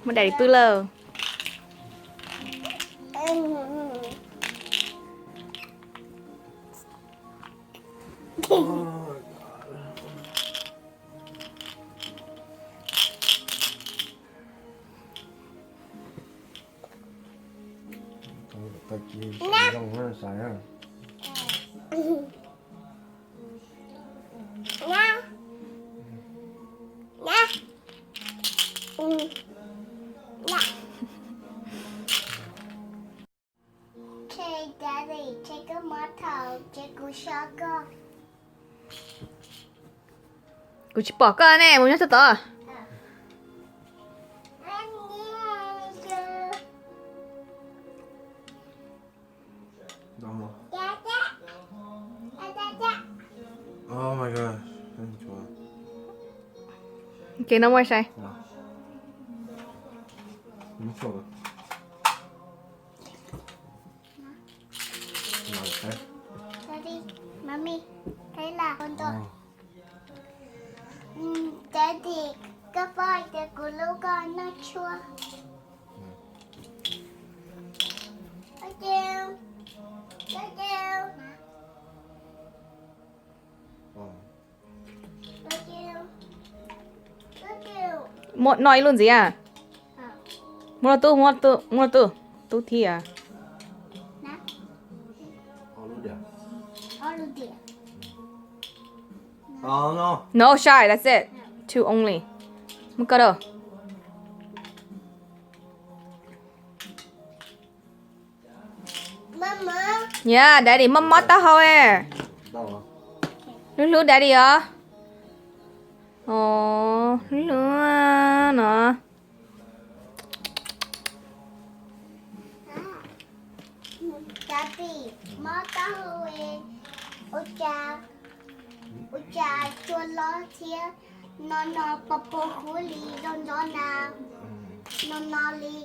Muab daddy pw lawm. Daddy, ces koj muab thaum ces kuv so koj. Kuv tsis pom koj ne, mus nyob tod tod. Ces no muaj sai. Daddy, Mommy, Kayla, Daddy, koj paub hais tias kuv hlub koj noj tshuaj. Muab noj ib lub ntxiv. Muab rau tub, muab rau tub, muab rau tub, tub thiaj. No sai, that's it. Two only. Muab koj rau. Yeah, daddy mob mob taub hau. Hlub hlub daddy os. Hlub hlub no. Daddy, mob taub hau, ua cas, ua cas cua loj thiab, no no pos pos huv li zoo nrov na, no no li,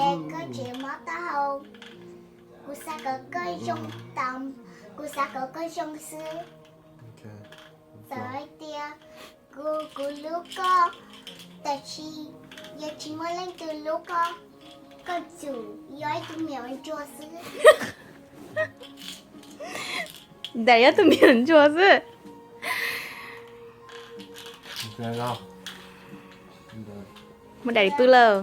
es koj tseem mob taub hau. Kuv xav kom koj zoo tam, kuv xav kom koj zoo xwb. Txawm hais tias kuv, kuv hlub koj, tab sis yog tsis muaj leej twg hlub koj, koj tsuas yog ib tug me nyuam ntsuag xwb. Daddy yog tus me nyuam ntsuag xwb. Muab daddy pw lawm.